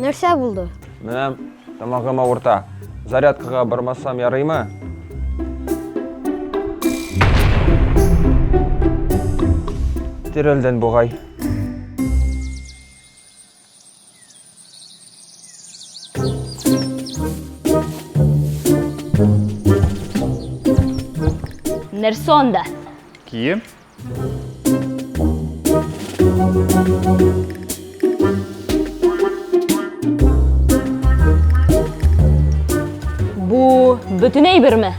Нәрсә булды? Менә тамагым авырта. Зарядкага бармасам ярыймы? Терелден бугай. Нәрсә анда? Кием. Бу бөтен әйберме?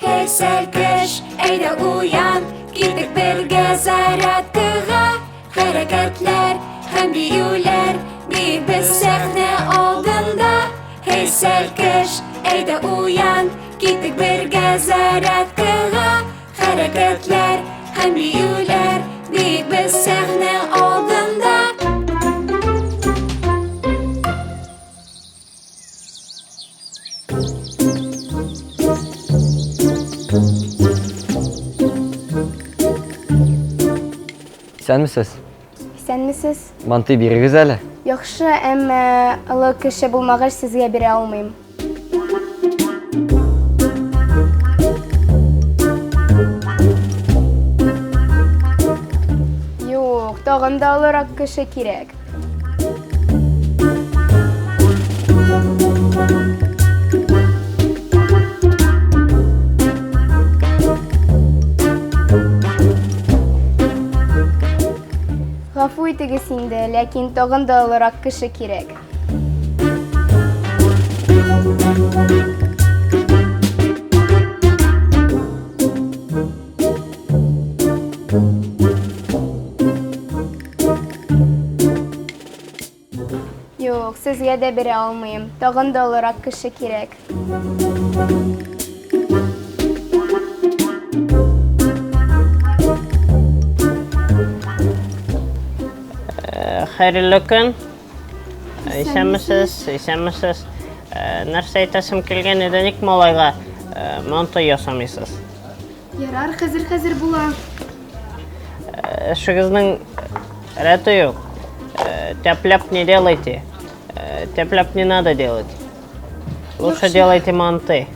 Һей, сәлкеш, әйдә уян, киттек бергә зарядкага. Хәрәкәтләр һәм биюләр биибез сәхнә алдында. Һей, сәлкеш, әйдә уян, киттек бергә зарядкага. Хәрәкәтләр һәм биюләр биибез сәхнә алдында. Исәнмесез. Исәнмесез. Мантый бирегез әле. Яхшы, әмма олы кеше булмагач сезгә бирә алмыйм. Юк, тагын да олырак кеше кирәк. Гафу итегез инде, ләкин тагын да олырак кеше кирәк. Юк, сезгә дә бирә алмыйм. Тагын да олырак кеше кирәк. Хәерле көн. Исәнмесез, исәнмесез. Нәрсә әйтәсем килгән иде, ник малайга манты ясамыйсыз? Ярар, хәзер хәзер була. Эшегезнең рәте юк. Тяп-ляп не делайте. Тяп-ляп не надо делать. Лучше делайте манты.